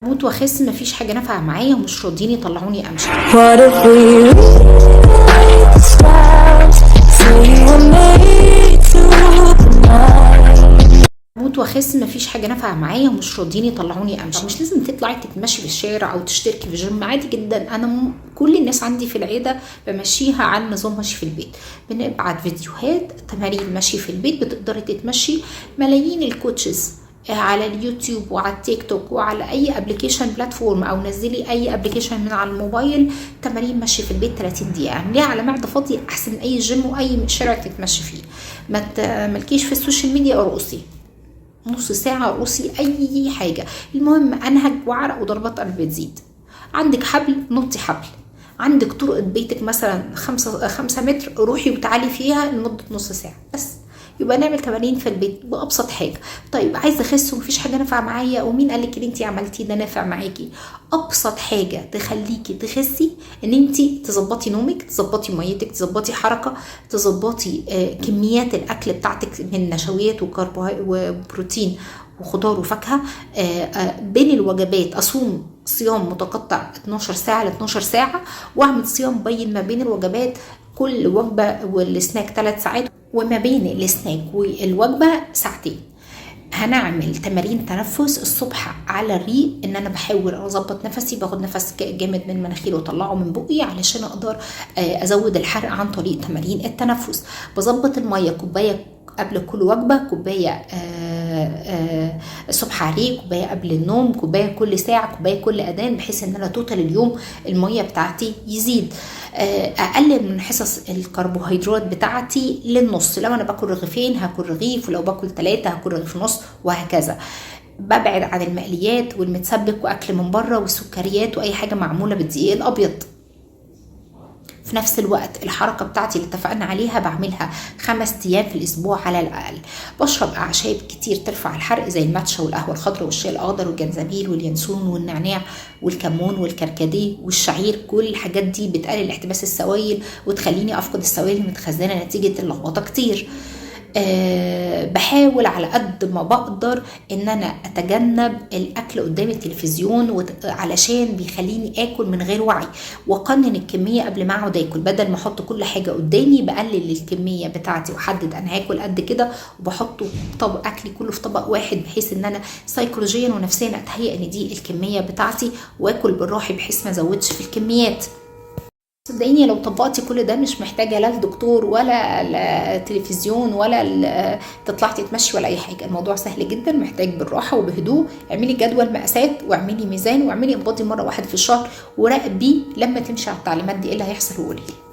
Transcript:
اموت واخس، مفيش حاجة نافعة معايا ومش راضيين يطلعوني امشي. What if we rewrite the stars? Say you were made to the night. اموت واخس، مفيش حاجة نافعة معايا ومش راضيين يطلعوني امشي. مش لازم تطلعي تتمشي في الشارع او تشتركي في جيم، عادي جدا. انا كل الناس عندي في العيادة بمشيها على نظام مشي في البيت، بنبعت فيديوهات تمارين مشي في البيت، بتقدري تتمشي. ملايين ال coaches على اليوتيوب وعلى التيك توك وعلى اي application platform، او نزلي اي application من على الموبايل، تمارين مشي في البيت 30 دقيقه، اعمليها على معده فاضيه، احسن من اي جيم واي شارع تتمشي فيه. ما مالكيش في ال social media، ارقصي نص ساعة، ارقصي أي حاجة، المهم أنهج وعرق وضربات قلب بتزيد. عندك حبل، نطي حبل. عندك طرقة بيتك مثلا 5 متر، روحي وتعالي فيها لمدة نص ساعة بس. يبقى نعمل تمارين في البيت بأبسط حاجة. طيب، عايزة أخس ومفيش حاجة نافعة معايا، ومين قالك اللي انت عملتيه ده نافع معاكي؟ أبسط حاجة تخليكي تخسي ان انت تظبطي نومك، تظبطي ميتك، تظبطي حركة، تظبطي كميات الأكل بتاعتك من نشويات وكربوهيدرات وبروتين وخضار وفاكهة. بين الوجبات أصوم صيام متقطع 12 ساعة ل 12 ساعة، وأعمل صيام بين ما بين الوجبات، كل وجبة والسناك 3 ساعات، وما بين السناك والوجبة ساعتين. هنعمل تمارين تنفس الصبح على الريق، ان انا بحاول اظبط نفسي، باخد نفس جامد من مناخيري واطلعه من بقي علشان اقدر ازود الحرق عن طريق تمارين التنفس. بظبط الميه، كوباية قبل كل وجبه، كوباية الصبح عليه، كوباية قبل النوم، كوباية كل ساعه، كوباية كل اذان، بحيث ان انا total اليوم المية بتاعتي يزيد. اقلل من حصص الكربوهيدرات بتاعتي للنص، لو انا باكل رغيفين هاكل رغيف، ولو باكل 3 هاكل رغيف ونص، وهكذا. ببعد عن المقليات والمتسبك واكل من بره والسكريات واي حاجة معمولة بالدقيق الابيض. في نفس الوقت الحركة بتاعتي اللي اتفقنا عليها بعملها 5 أيام في الأسبوع على الأقل. بشرب أعشاب كتير ترفع الحرق زي الماتشا والقهوة الخضراء والشاي الأخضر والجنزبيل واليانسون والنعناع والكمون والكركديه والشعير. كل الحاجات دي بتقلل احتباس السوائل وتخليني أفقد السوائل المتخزنة نتيجة اللخبطة كتير. بحاول على قد ما بقدر ان انا اتجنب الاكل قدام التلفزيون علشان بيخليني اكل من غير وعي، واقنن الكمية قبل ما اقعد اكل. بدل ما احط كل حاجة قدامي، بقلل الكمية بتاعتي واحدد انا هاكل قد كده، وبحطه طبق اكلي كله في طبق واحد، بحيث ان انا سيكولوجيا ونفسيا اتهيأ ان دي الكمية بتاعتي، واكل بالراحة بحيث ما ازودش في الكميات. صدقيني لو طبقتي كل ده مش محتاجه لا الدكتور ولا التلفزيون ولا تطلعي تتمشي ولا اي حاجه. الموضوع سهل جدا، محتاج بالراحة وبهدوء. اعملي جدول مقاسات واعملي ميزان واعملي InBody مرة واحدة في الشهر، وراقبي لما تمشي على التعليمات دي ايه اللي هيحصل وقولي لي.